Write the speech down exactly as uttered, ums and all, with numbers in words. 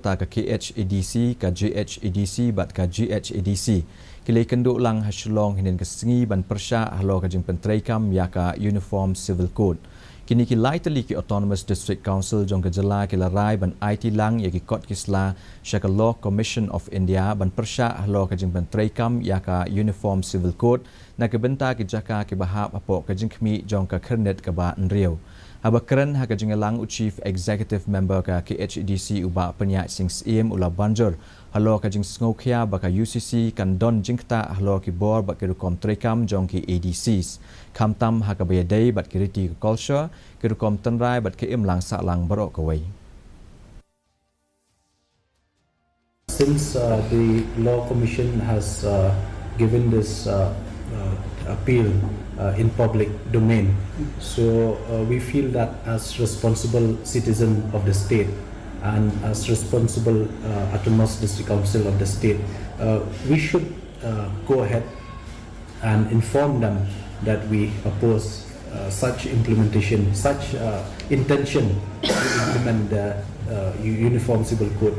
Ta ka K H A D C, ka J H A D C bad ka G H A D C ki la ïakynduh lang ha Shillong hynnin ka sngi ban pyrshah halor ka jingpyntreikam ïa ka Uniform Civil Code. Kine ki lai tylli ki Autonomous District Council jong ka jylla ki la rai ban aiti lang ïa ki kot ki sla sha ka Law Commission of India ban pyrshah halor ka jingpyntreikam ïa ka Uniform Civil Code na ka bynta ki jaka kiba hap hapoh ka jingkhmih jong ka Khyrnit kaba Hynriew. Haba kren ha ka jingïalang u Chief Executive Member ka K H A D C u Bah Pynïaid Sing Syiem u la ban jur halor ka jingsngewkhia ba ka U C C kan don jingktah halor ki bor bad ki rukom treikam jong ki A D Cs, khamtam ha kaba ïadei bad ki riti ka culture, ki rukom tynrai bad ka imlang sahlang baroh kawei. Since uh, the Law Commission has uh, given this uh, uh, appeal uh, in public domain, so uh, we feel that as responsible citizen of the state and as responsible uh, Autonomous District Council of the state, uh, we should uh, go ahead and inform them that we oppose uh, such implementation, such uh, intention to implement the uh, U- Uniform Civil Code